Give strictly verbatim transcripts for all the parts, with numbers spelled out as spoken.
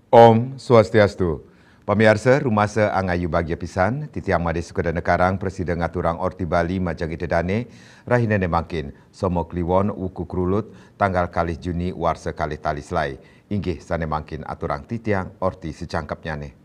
Om Swastiastu. Pamiarsa, rumasa angayu bagia pisan, titiang Made Sukadana Karang prasida ngaturang orti Bali majeng Ida Dane, rahinane mangkin, Somo Kliwon, wuku Krulut, tanggal kalih Juni warsa kalih tali selae. Inggih sane mangkin aturang titiang orti sacangkepnyane.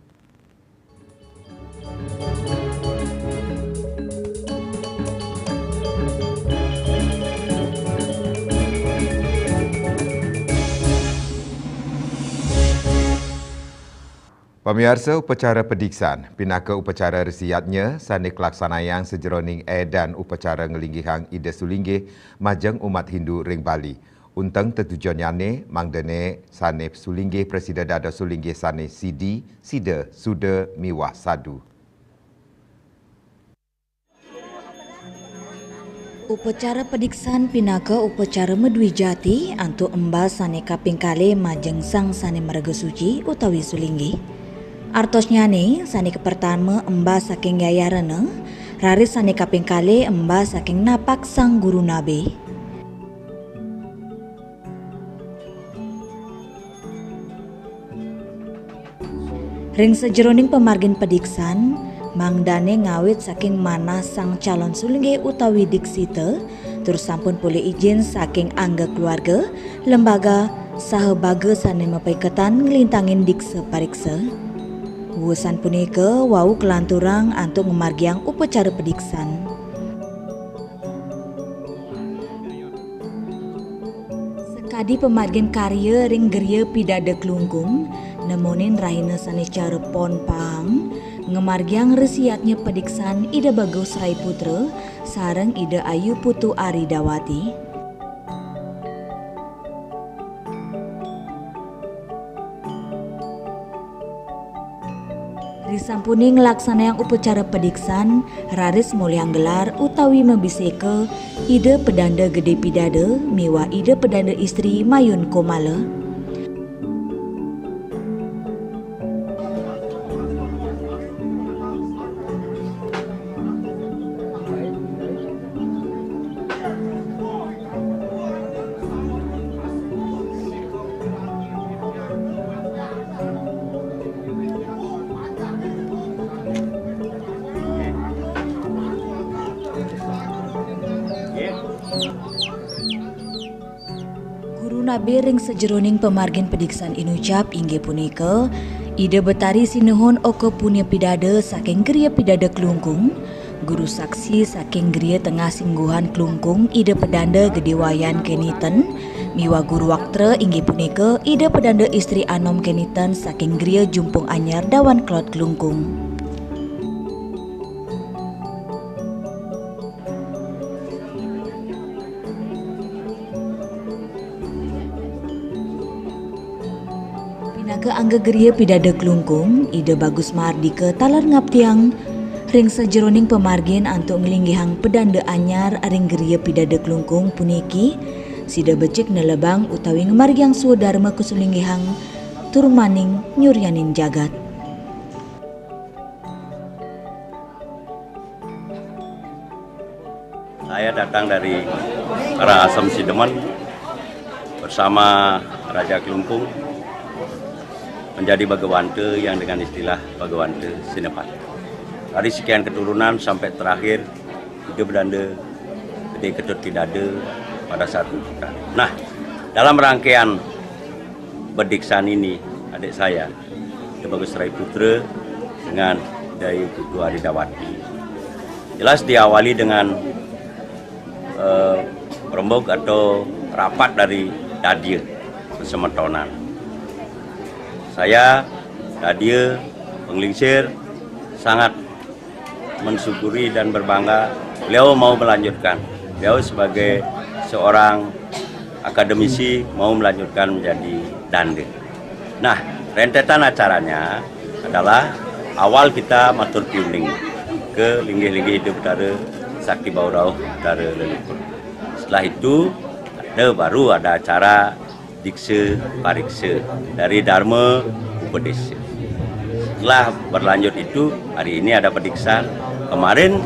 Pamiarsa, upacara padiksan pinaka upacara resi yadnya sane kalaksanayang sajeroning eedan upacara nglinggihang Ida Sulinggih majeng umat Hindu ring Bali. Unteng tetujonnyane mangdane sane sulinggih prasida dados sulinggih sane sidi, sida, suda, miwah sadu. Upacara padiksan pinaka upacara madwijati antuk embas sane kaping kalih majeng sang sane marga suci utawi sulinggih. Artosnyane sane kapertama embas saking yayarena, raris sane kaping kalih embas saking napak sang guru nabe. Ring sajeroning pamargin padiksan, mangdane ngawit saking manah sang calon sulinggih utawi diksita, tur sampun polih ijin saking angga keluarga, lembaga, saha baga sane mapaiketan nglintangin diksa pariksa. Wusan punika wau kalanturang antuk ngamargiang upacara padiksan. Sakadi pamargin karya ring griya Pidada Klungkung, nemonin rahina sane cara pon pahang, ngamargiang resi yadnya padiksan Ida Bagus Rai Putra sareng Ida Ayu Putu Ari Dawati. Risampune nglaksanayang upacara padiksan, raris molihang gelar utawi mabiseka Ida Pedanda Gede Pidada miwah Ida Pedanda Istri Mayun Komala. Guru nabe ring sajeroning pamargin padiksan inucap inggih punika, Ida Betari Sinuhun Oka Punia Pidada saking Griya Pidada Klungkung, Guru Saksi saking Griya Tengah Singguhan Klungkung Ida Pedanda Gede Wayan Keniten, miwah Guru Waktra inggih punika Ida Pedanda Istri Anom Keniten saking Griya Jumpung Anyar Dawan Klot Klungkung. Pinaka angga griya Pidada Klungkung, Ida Bagus Mahardika taler ngabdiang ring sajeroning pamargin antuk nglinggihang pedanda anyar ring griya Pidada Klungkung puniki, sida becik nelebang utawi ngamargiang swadarma kasulinggihang turmaning nyuryaning jagat. Saya datang dari Karangasem Sidemen bersama Raja Klungkung menjadi Bagawanta yang dengan istilah Bagawanta Sinapati. Dari sekian keturunan sampai terakhir Ida Belanda Gede Ketut Pidada pada saat itu. Nah, dalam rangkaian bediksan ini, adik saya, Ida Bagus Rai Putra dengan Ida Ayu Putu Ari Dawati. Jelas diawali dengan eh, rembug atau rapat dari dadia persemetonan. Saya, dadia, penglingsir, sangat mensyukuri dan berbangga beliau mau melanjutkan. Beliau sebagai seorang akademisi mau melanjutkan menjadi danda. Nah, rentetan acaranya adalah awal kita matur piuning ke linggih-linggih Ida Betara Sakti Bau Rauh Betara Leluhur. Setelah itu, ada baru ada acara diksa pariksa dari Dharma Upadesa. Setelah berlanjut itu, hari ini ada pediksan. Kemarin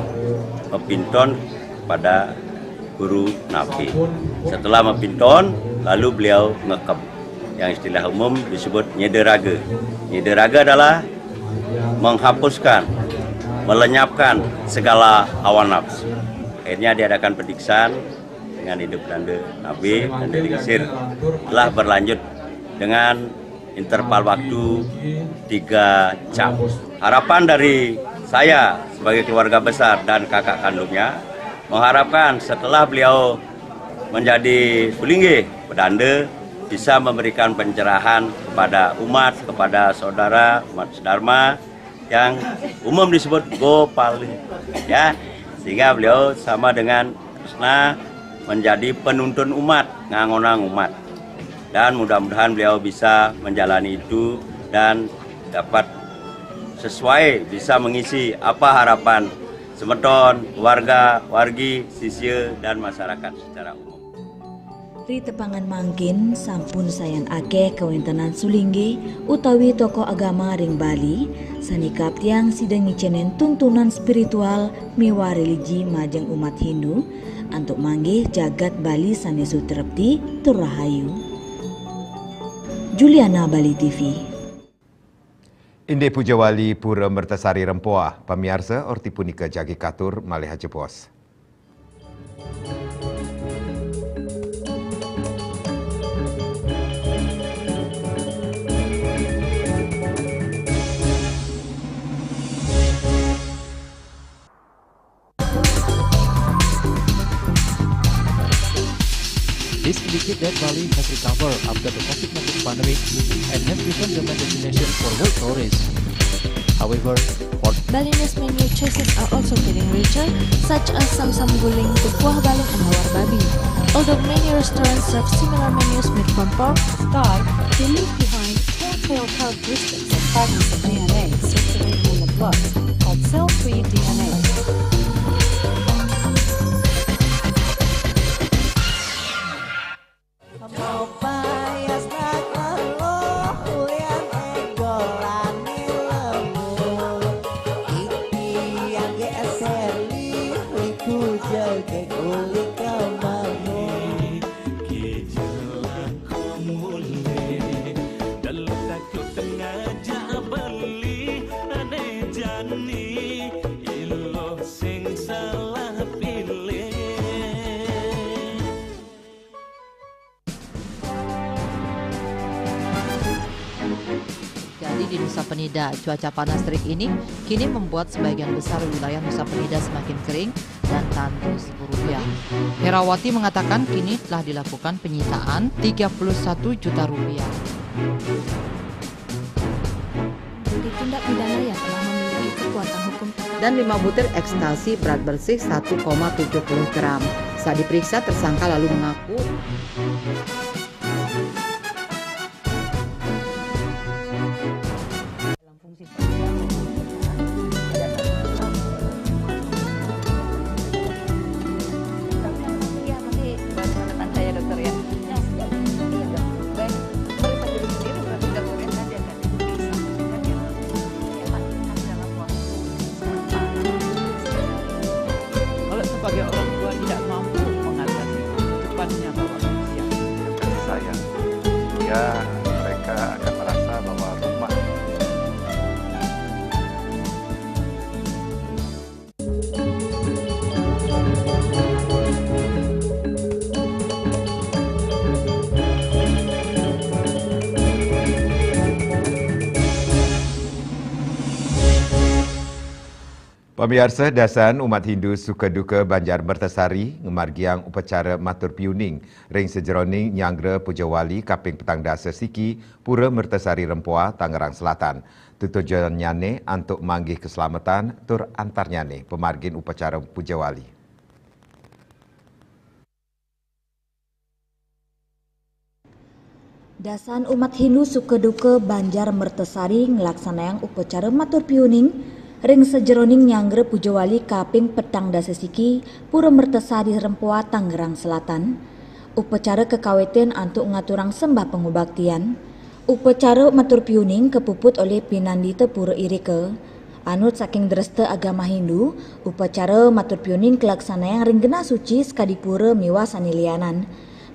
mapinton pada guru nabi. Setelah mapinton, lalu beliau ngekeb. Yang istilah umum disebut nyederaga. Nyederaga adalah menghapuskan, melenyapkan segala hawa nafsu. Akhirnya diadakan pendiksaan dengan hidup danda Nabi dan danda Gengsir. Telah berlanjut dengan interval waktu tiga jam. Harapan dari saya sebagai keluarga besar dan kakak kandungnya, mengharapkan setelah beliau menjadi sulinggih, pedanda, bisa memberikan pencerahan kepada umat, kepada saudara, umat sedharma yang umum disebut Gopali, ya, sehingga beliau sama dengan Krishna menjadi penuntun umat, ngangonang umat, dan mudah-mudahan beliau bisa menjalani itu dan dapat sesuai, bisa mengisi apa harapan semeton, warga, wargi, sisya, dan masyarakat secara umum. Ri tepangan mangkin sampun sayan akeh kawéntenan sulinggih utawi tokoh agama ring Bali, sane kaptiang sida ngicenen tuntunan spiritual miwah religi majeng umat Hindu, antuk manggih jagat Bali sane sutrepti tur rahayu. Juliana, Bali T V. Indik Pujawali Pura Mertasari Rempoa, pamiarsa, orti punika jagi katur malih ajebos. This indicates that Bali has recovered after the COVID nineteen pandemic and has become the main destination for world tourists. However, for Balinese menu choices are also getting richer, such as samsam guling, tukuah balung, and lawar babi. Although many restaurants serve similar menus made from pork, Sky, they leave behind telltale characteristics of fragments of D N A circulating in the blood called cell-free D N A. Jadi di Nusa Penida, cuaca panas terik ini kini membuat sebagian besar wilayah Nusa Penida semakin kering dan tandus. Herawati mengatakan kini telah dilakukan penyitaan tiga puluh satu juta rupiah. Ditindak pidana yang telah memiliki kekuatan hukum tetap. Dan lima butir ekstasi berat bersih satu koma tujuh puluh gram. Saat diperiksa, tersangka lalu mengaku. Dalam fungsi sosial, tidak. Tapi yang penting, ya, nanti baru tanda tanya, Dokter, ya. Ya, sudah. Iya, Dok. Baik. Beri penjelasan diri, berarti Dokter, ya, tadi akan bisa. Kan, ya, Pak, kan dalam waktu sementara. Kalau sebagai orang tua tidak mampu mengatasi, depannya bawa usia. Kasih sayang. Ya, mereka akan merasa bahwa rumah. Pamiarsa, dasan umat Hindu suka duka Banjar Mertasari ngamargiang upacara matur piuning ring sajeroning nyanggra pujawali kaping petang dasa siki Pura Mertasari Rempoa, Tangerang Selatan. Tetujonnyane antuk manggih kaslamatan tur antarnyane pamargin upacara pujawali. Dasan umat Hindu suka duka Banjar Mertasari nglaksanayang upacara matur piuning ring sajeroning nyanggra pujawali kaping petang dasa siki Pura Mertasari Rempoa, Tangerang Selatan. Upacara kakawitin antuk ngaturang sembah pangubaktian. Upacara matur piuning kapuput olih pinandita pura irika. Anut saking dresta agama Hindu, upacara matur piuning kalaksanayang ring genah suci sakadi pura miwah sane lianan.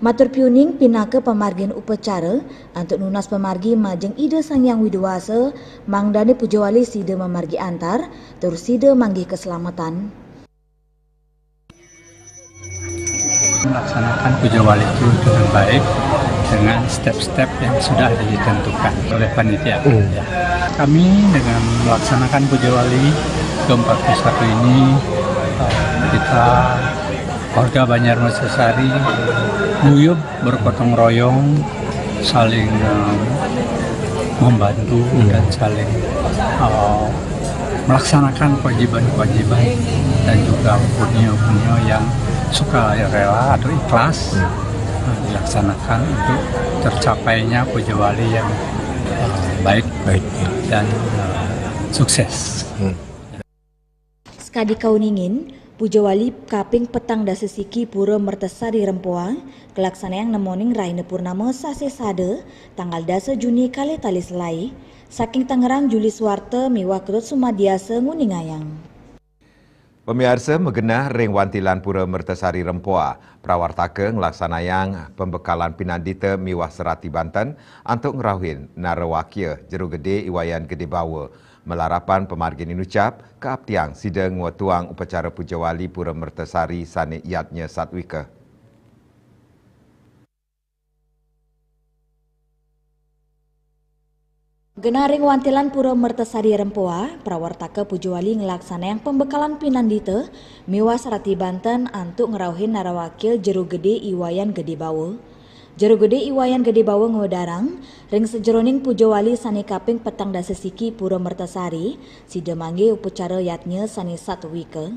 Matur piuning pinaka pamargin upacara antuk nunas pamargi majeng Ida Sang Hyang Widi Wasa, mangdane pujawali sida mamargi antar tur sida manggih keselamatan. Melaksanakan pujawali itu dengan baik dengan step-step yang sudah ditentukan oleh panitia. Hmm. Ya. Kami dengan melaksanakan pujawali ke empat puluh satu ini, eh, kita warga Banjar Mertesari guyub, bergotong royong, saling, eh, membantu, hmm, dan saling, eh, melaksanakan kewajiban-kewajiban dan juga punyo-punyo yang suka rela atau ikhlas, hmm, eh, dilaksanakan untuk tercapainya pujawali yang, eh, baik, baik, ya, dan, eh, sukses. Hmm. Sekadi kauningin, pujawali kaping petang dasa siki Pura Mertesari Rempoa kalaksanayang nemoning rahina purnama sasih sada, tanggal dasa Juni kalih tali selai. Saking Tangerang, Juli Suwarta miwah Ketut Sumadiasa nguningayang. Pamiarsa, magenah ring wantilan Pura Mertesari Rempoa, prawartaka nglaksanayang pembekalan pinandita miwah serati banten antuk ngrauhin narawakya Jero Gede I Wayan Gede Bawa. Malarapan pamargin inucap, kaaptiang sida ngwetuang upacara pujawali Pura Mertesari sane yadnya satwika. Genah ring wantilan Pura Mertesari Rempoa, prawartaka pujawali nglaksanayang pembekalan pinandita miwah serati banten antuk ngrauhin narawakya Jero Gede I Wayan Gede Bawa. Jero Gede I Wayan Gede Bawa ngwedarang, ring sajeroning pujawali sane kaping petang dasa siki Pura Mertesari, sida manggih upacara yadnya sane satwika.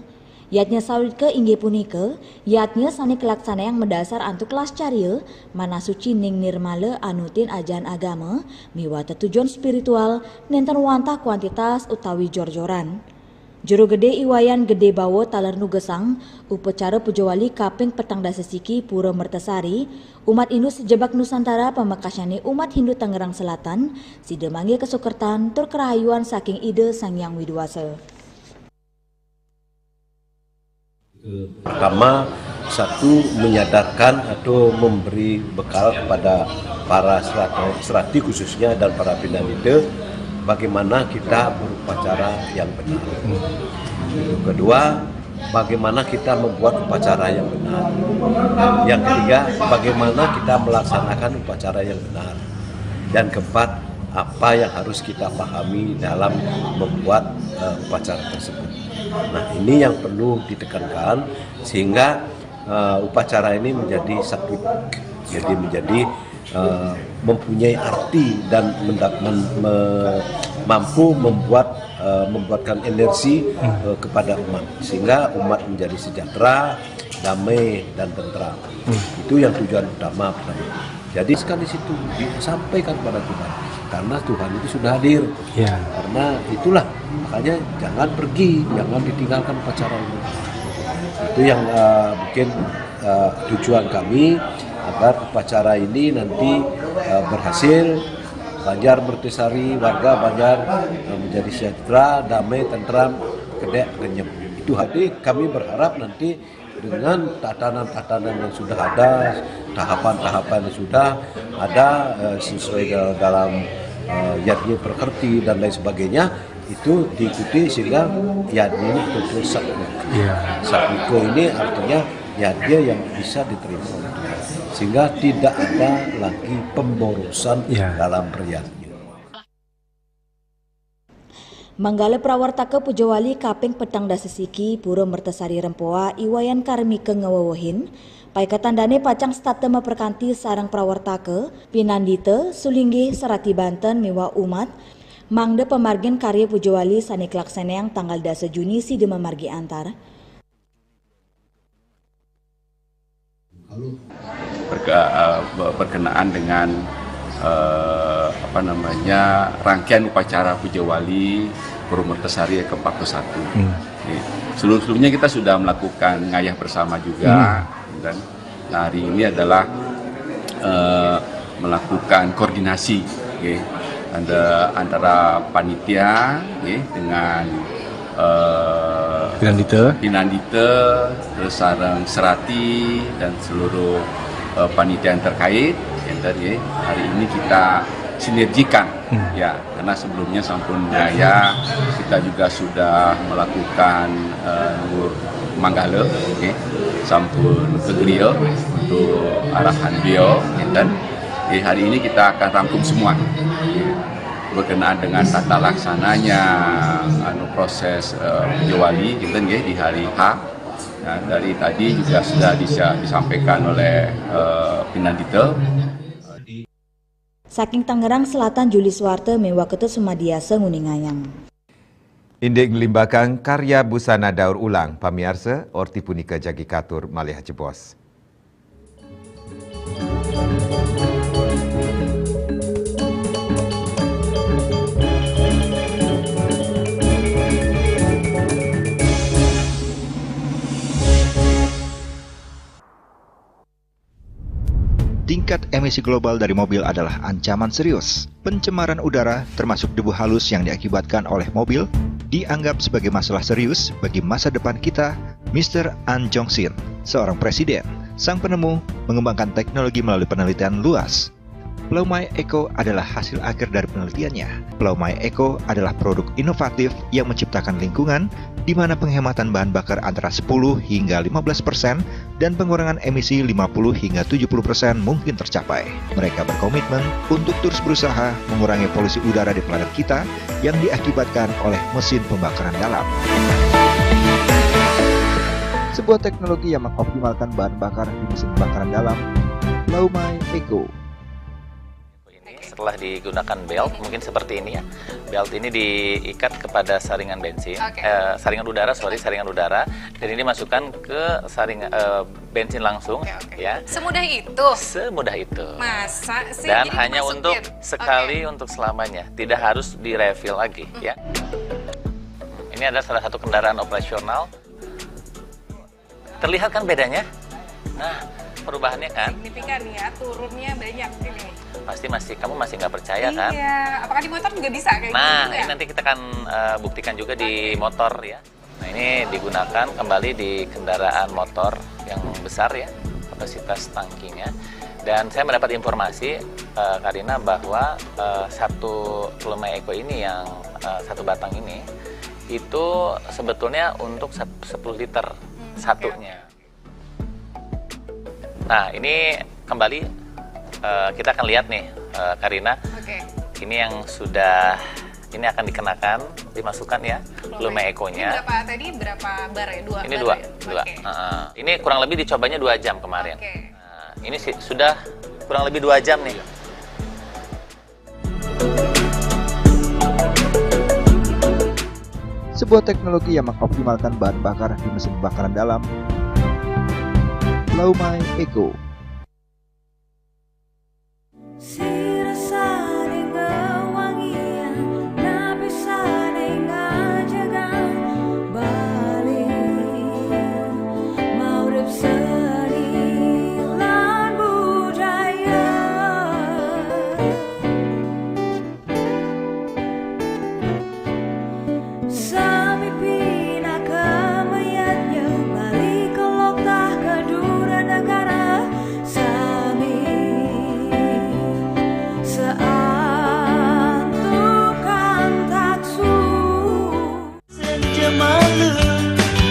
Yadnya satwika inggih punika yadnya sane kalaksanayang madasar antuk lascarya, manah suci ning nirmala anutin ajahan agama, miwah tetujon spiritual, nenten wantah kuantitas utawi jor-joran. Jero Gede I Wayan Gede Bawa taler nugesang upacara pujawali kaping petang dasa siki Pura Mertesari, umat Hindu sajebag Nusantara, pamekasnyane umat Hindu Tangerang Selatan, sida manggih kasukertan tur karahayuan saking Ida Sang Hyang Widi Wasa. Pertama, satu, menyadarkan atau memberi bekal kepada para serati, serati khususnya dan para pinandita, bagaimana kita berupacara yang benar. Yang kedua, bagaimana kita membuat upacara yang benar. Yang ketiga, bagaimana kita melaksanakan upacara yang benar. Dan keempat, apa yang harus kita pahami dalam membuat, eh, upacara tersebut. Nah, ini yang perlu ditekankan sehingga, eh, upacara ini menjadi satu, jadi menjadi, eh, mempunyai arti dan menda-, men-, me-, mampu membuat, eh, membuatkan energi, eh, kepada umat sehingga umat menjadi sejahtera, damai dan tentram. Itu yang tujuan utama pertama. Jadi sekali situ disampaikan pada Tuhan karena Tuhan itu sudah hadir. Ya. Karena itulah makanya jangan pergi, jangan ditinggalkan upacara ini. Itu yang, eh, mungkin, eh, tujuan kami agar upacara ini nanti, eh, berhasil. Banjar Mertesari, warga Banjar, eh, menjadi sejahtera, damai, tentram, kedek, renyem. Itu hadir, kami berharap nanti dengan tatanan-tatanan yang sudah ada, tahapan-tahapan yang sudah ada, eh, sesuai da-, dalam, eh, yadnya perkerti dan lain sebagainya, itu diikuti sehingga yadnya ini betul-betul satwika. Ya. Satwika ini artinya yadnya yang bisa diterima oleh Tuhan. Sehingga tidak ada lagi pemborosan, ya, dalam peryadnya. Manggala prawartaka pujawali kaping petang dasa siki Pura Mertesari Rempoa I Wayan Karmika ngawewehin, paiketan dane pacang setata maprakanti sareng prawartaka, pinandita, sulinggih, serati banten miwah umat, mangda pamargin karya pujawali sane kalaksanayang tanggal dasa Juni sida mamargi antar. Berke-, eh, be-, berkenaan dengan, eh, apa namanya, rangkaian upacara Pujawali Pura Mertesari ke empat puluh satu. Hmm. Oke. Sebelum-sebelumnya kita sudah melakukan ngayah bersama juga, hmm, dan, nah, hari ini adalah, eh, melakukan koordinasi, oke, ada antara panitia, oke, dengan, eh, pinandita, pinandita, terus sareng serati dan seluruh, Eh, panitia yang terkait, enten, ya, hari ini kita sinergikan, ya, karena sebelumnya sampun budaya kita juga sudah melakukan, eh, nganggur manggala, ya, sampun kegelian untuk arahan beliau, enten. Jadi hari ini kita akan rangkum semua, ya, berkenaan dengan tata laksananya, anu, proses, eh, jawali, enten, ya, di hari H. Ya, dari tadi juga sudah disa-, disampaikan oleh, eh, Pinandita. Saking Tangerang Selatan, Juli Suwarte miwah Ketut Sumadiasa nguningayang. Indik nglimbakang karya busana daur ulang, pamiarsa, orti punika jagi katur malih jebos. Tingkat emisi global dari mobil adalah ancaman serius. Pencemaran udara, termasuk debu halus yang diakibatkan oleh mobil, dianggap sebagai masalah serius bagi masa depan kita. Mister An Jong Sin, seorang presiden, sang penemu, mengembangkan teknologi melalui penelitian luas. Laumai Eco adalah hasil akhir dari penelitiannya. Laumai Eco adalah produk inovatif yang menciptakan lingkungan di mana penghematan bahan bakar antara sepuluh hingga lima belas persen dan pengurangan emisi lima puluh hingga tujuh puluh persen mungkin tercapai. Mereka berkomitmen untuk terus berusaha mengurangi polusi udara di planet kita yang diakibatkan oleh mesin pembakaran dalam. Sebuah teknologi yang mengoptimalkan bahan bakar di mesin pembakaran dalam. Laumai Eco. Ini setelah digunakan belt, mungkin seperti ini, ya. Belt ini diikat kepada saringan bensin, Oke. eh, saringan udara, sorry, saringan udara, dan ini dimasukkan ke saring eh, bensin langsung, Oke, oke. Ya. Semudah itu. Semudah itu. Masa sih? Dan Jadi hanya dimasukin? Untuk sekali, Oke. Untuk selamanya, tidak harus di-refill lagi, ya. Ini adalah salah satu kendaraan operasional. Terlihat kan bedanya? Nah, perubahannya kan? Signifikan ya, turunnya banyak ini. Pasti masih, kamu masih nggak percaya kan? Iya, apakah di motor juga bisa kayak Nah, gitu ini juga? Nanti kita akan eh, buktikan juga di motor, ya. Nah, ini digunakan kembali di kendaraan motor yang besar, ya, kapasitas tangkinya. Dan saya mendapat informasi, eh, Karina, bahwa eh, satu Laumai Eco ini yang eh, satu batang ini itu sebetulnya untuk sep- sepuluh liter Hmm, satunya. Nah, ini kembali eh, kita akan lihat nih, eh, Karina. Oke. Ini yang sudah, ini akan dikenakan, dimasukkan, ya, Laumai Ini Eco-nya. berapa tadi? Berapa bar ya? Dua Ini bar dua, ya? dua. Oke. Heeh. Ini kurang lebih dicobanya dua jam kemarin. Oke. Nah, ini sih sudah kurang lebih dua jam nih. Sebuah teknologi yang mengoptimalkan bahan bakar di mesin pembakaran dalam. Laumai Eco. Sami pinaka mayadnya, balik ke lokah ke dura negara. Sami seantukan taksu. Senja malu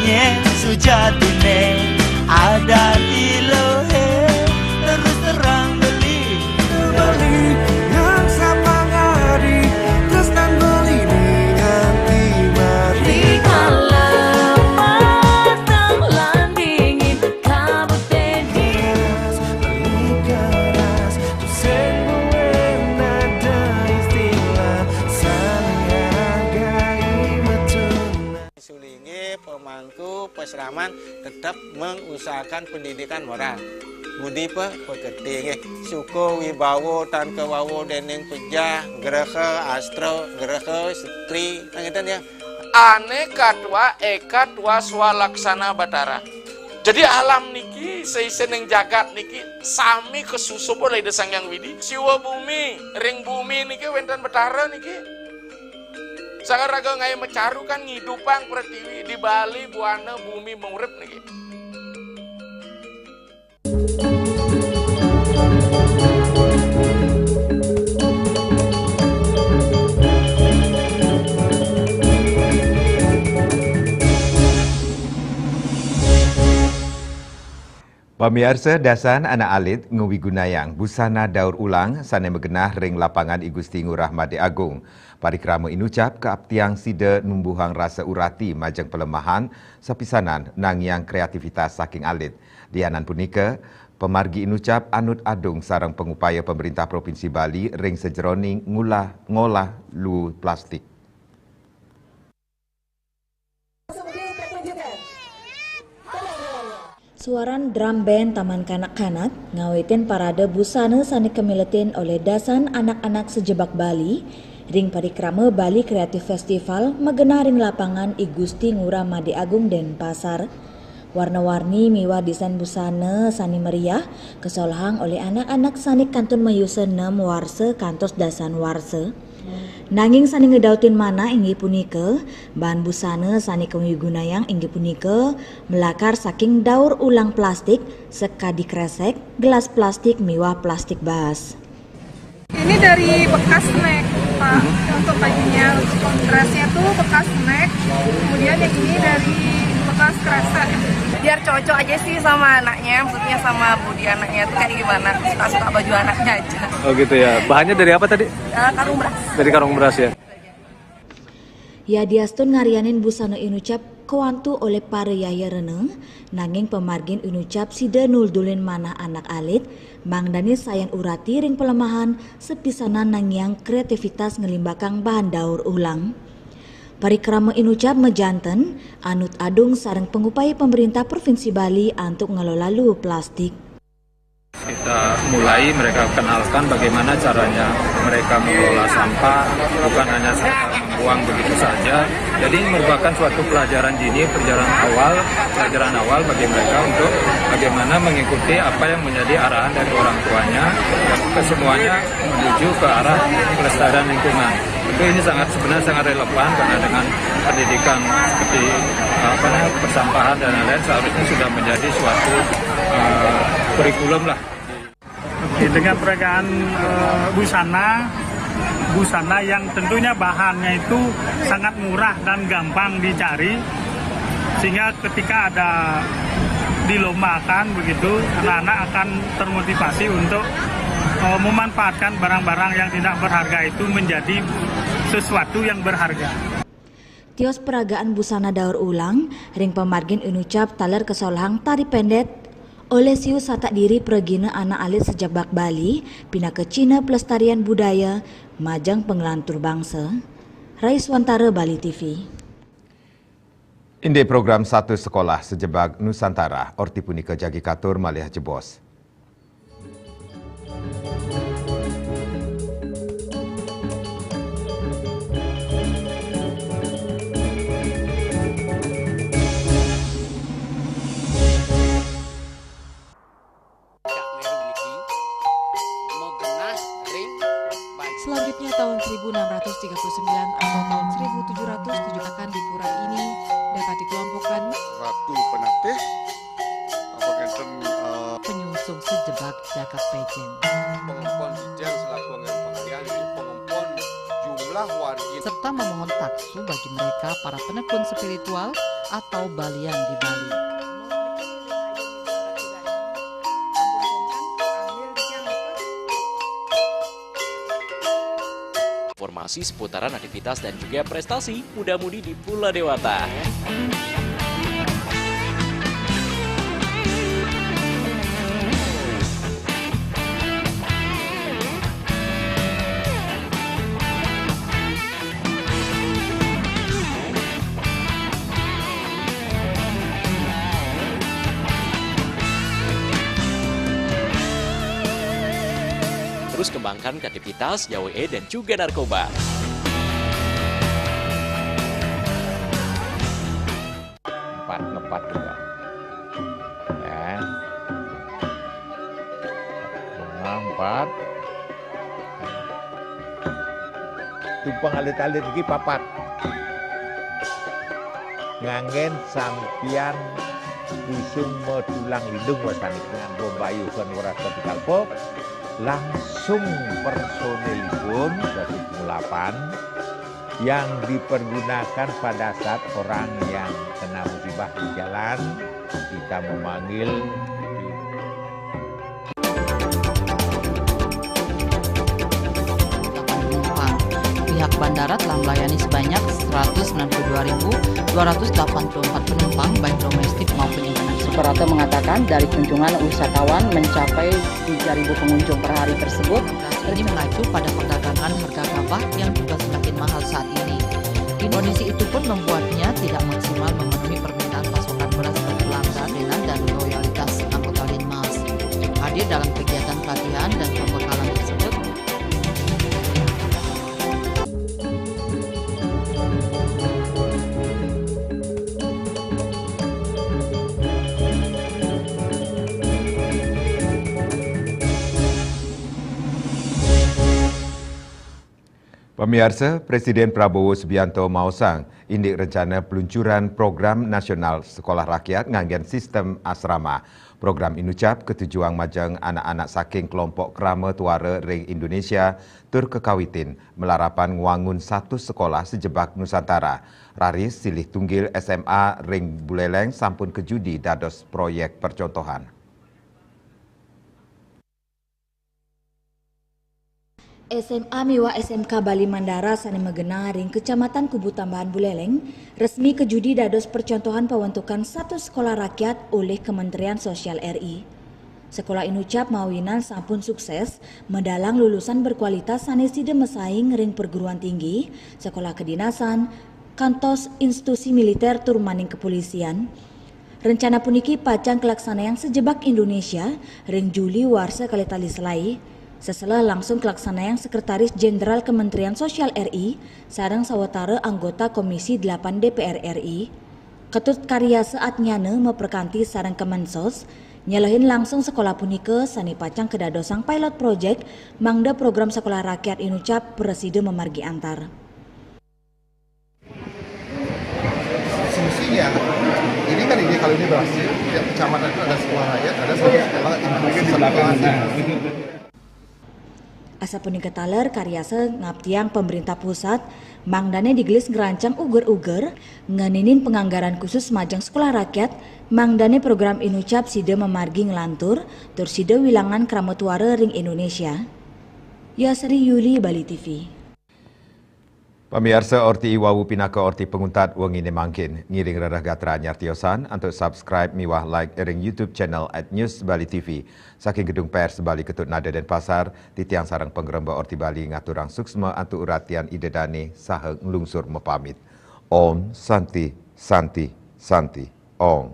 nyen sujatine ada di lohe, terus terang beli. Beli yang sapangari, tresnan beli ni nganti mati. Rikala patang lan dingin, kabut dingin. Beli keras, tu sing buin ada istilah, saling hargai betul. Sulinge pemangku pesraman tetap mengusahakan pendidikan moral. Budi pe-, pekerti nggih. Suko wibawa tan kewawa dening pejah, graha astra, graha setri, ngeten ya. Ane katwa eka twa swalaksana Batara. Jadi alam niki, seisening jagat niki sami kasusup oleh Ida Sang Hyang Widi. Siwa bumi, ring bumi niki wenten Batara niki. Sang raga ngae macaru kan ngidupang pretiwi, di Bali buana bumi maurip niki. Pamiarsa, dasan anak alit ngawigunayang busana daur ulang sane magenah ring Lapangan I Gusti Ngurah Made Agung. Parikrama inucap kaaptiang sida numbuhang rasa urati majeng palemahan, sapisanan nangiang kreativitas saking alit. Lianan punika, pamargi inucap anut adung sareng pangupaya Pemerintah Provinsi Bali ring sajeroning ngulah ngolah luu plastik. Suaran drum band Taman Kanak-kanak ngawitin parade busana sane kamiletin olih dasan anak-anak sajebag Bali ring parikrama Bali Creative Festival magenah ring Lapangan I Gusti Ngurah Made Agung, Denpasar. Warna-warni miwah desain busana sane meriah kasolahang olih anak-anak sane kantun mayusa nem warsa kantos dasan warsa. Nanging sane ngedautin manah inggih punika, bahan busana sane kawigunayang inggih punika malakar saking daur ulang plastik, sekadi kresek, gelas plastik miwah plastik baas. Ini dari bekas snack, Pak, untuk bajunya. Dressnya tuh bekas snack, kemudian yang ini dari bekas kresek. Biar cocok aja sih sama anaknya, maksudnya sama body anaknya tuh kayak gimana, suka-suka baju anaknya aja. Oh gitu ya. Bahannya dari apa tadi? Eh, karung beras. Dari karung beras ya. Yadiastun ngaryanin busana inucap kawantu olih para yaya rena, nanging pamargin inucap sida nuldulin manah anak alit, mangdane sayan urati ring palemahan, sapisanan nangiang kreativitas nglimbakang bahan daur ulang. Parikrama inucap majanten, anut adung sareng pangupaya Pemerintah Provinsi Bali antuk ngelola luu plastik. Kita mulai mereka kenalkan bagaimana caranya mereka mengelola sampah, bukan hanya sekedar membuang begitu saja. Jadi ini merupakan suatu pelajaran dini, pelajaran awal, pelajaran awal bagi mereka untuk bagaimana mengikuti apa yang menjadi arahan dari orang tuanya. Kesemuanya menuju ke arah pelestarian lingkungan. Itu ini sangat sebenarnya sangat relevan karena dengan pendidikan seperti apa namanya persampahan dan lain-lain seharusnya sudah menjadi suatu uh, kurikulum lah. Oke, dengan peragaan uh, busana, busana yang tentunya bahannya itu sangat murah dan gampang dicari, sehingga ketika ada dilombakan begitu, anak-anak akan termotivasi untuk uh, memanfaatkan barang-barang yang tidak berharga itu menjadi sesuatu yang berharga. Tios peragaan busana daur ulang, ring pamargin inucap taler kasolahang tari pendet, olih siu satak diri pragina anak alit sajebag Bali, pinaka cihna pelestarian budaya, majeng panglantur bangsa. Rai Swantara, Bali T V. Indik program Satu Sekolah sajebag Nusantara, orti punika jagi katur malih jebos. Selanjutnya tahun seribu enam ratus tiga puluh sembilan atau tahun seribu tujuh ratus tujuh akan di pura ini dapat dikelompokkan Ratu Penatih, apa ngenten uh, penyungsung sejebak jagat Pejeng. Pengempon Jijang selaku anggaran pengalian, pengempon jumlah wargi serta memohon taksu bagi mereka para penekun spiritual atau balian di Bali. Informasi seputaran aktivitas dan juga prestasi muda-mudi di Pula Dewata. Terus kembangkan kreativitas, jauh E dan juga narkoba. Empat ngepat juga. Ya. Nah, empat. Tumpang alit-alit iki papat. Nganggen sampian usung metulang lindung wasani dengan bombayu kan warasa dikalpo langsung personilipun dari pengulapan yang dipergunakan pada saat orang yang kena musibah di jalan kita memanggil Bandara telah melayani sebanyak seratus sembilan puluh dua ribu dua ratus delapan puluh empat penumpang, baik domestik maupun internasional. Suprapto mengatakan, dari kunjungan wisatawan mencapai tiga ribu pengunjung per hari tersebut. Ini mengacu pada perdagangan harga gabah yang juga semakin mahal saat ini. Kondisi itu pun membuatnya tidak maksimal memenuhi permintaan pasokan beras bagi pelanggan dan loyalitas anggota Linmas. Hadir dalam kegiatan pelatihan dan pembekalan tersebut, Pamiarsa, Presiden Prabowo Subianto maosang indik rencana peluncuran Program Nasional Sekolah Rakyat nganggen sistem asrama. Program inucap ketujuang majeng anak-anak saking kelompok krama tuara ring Indonesia tur kekawitin malarapan ngwangun satus sekolah sejebag Nusantara. Raris silih tunggil S M A ring Buleleng sampun kejudi dados proyek percontohan. S M A miwah S M K Bali Mandara sane magenah ring Kecamatan Kubutambahan Buleleng resmi kejudi dados percontohan pawentukan satus sekolah rakyat olih Kementerian Sosial R I. Sekolah inucap mawinan sampun sukses medalang lulusan berkualitas sane sida masaing ring perguruan tinggi, sekolah kedinasan, kantos institusi militer tur maning kepolisian. Rencana puniki pacang kalaksanayang sejebag Indonesia ring Juli warsa kalih tali selae, seseleh langsung kalaksanayang Sekretaris Jenderal Kementerian Sosial R I sareng sawatara anggota Komisi delapan D P R R I. Ketut Karyasa Atnyana maprakanti sareng Kemensos nyelehin langsung sekolah punika sane pacang kadadosang pilot project mangda program sekolah rakyat inucap prasida mamargi antar. Semestinya ini kan ini kalau ini berhasil, tiap kecamatan itu ada sekolah rakyat, ada satu sekolah inklusi satu kelas. Asapunika taler Karyasa ngaptiang pemerintah pusat mangdane digelis ngrancang uger-uger ngeninin panganggaran khusus majeng sekolah rakyat mangdane program inucap sida mamargi nglantur tur sida wilangan krama tuara ring Indonesia. Yasri Yuli, Bali T V. Pamiarsa, orti iwawu pinaka orti panguntat wengine mangkin. Ngiring rereh gatra nyartiosan antuk subscribe miwah like ring YouTube channel at News Bali T V. Saking Gedung Pers Bali Ketut Nada Denpasar, titiang sareng pangremba Orti Bali ngaturang suksma antuk uratian Ida Dane saha nglungsur mapamit. Om Santi, Santi, Santi, Om.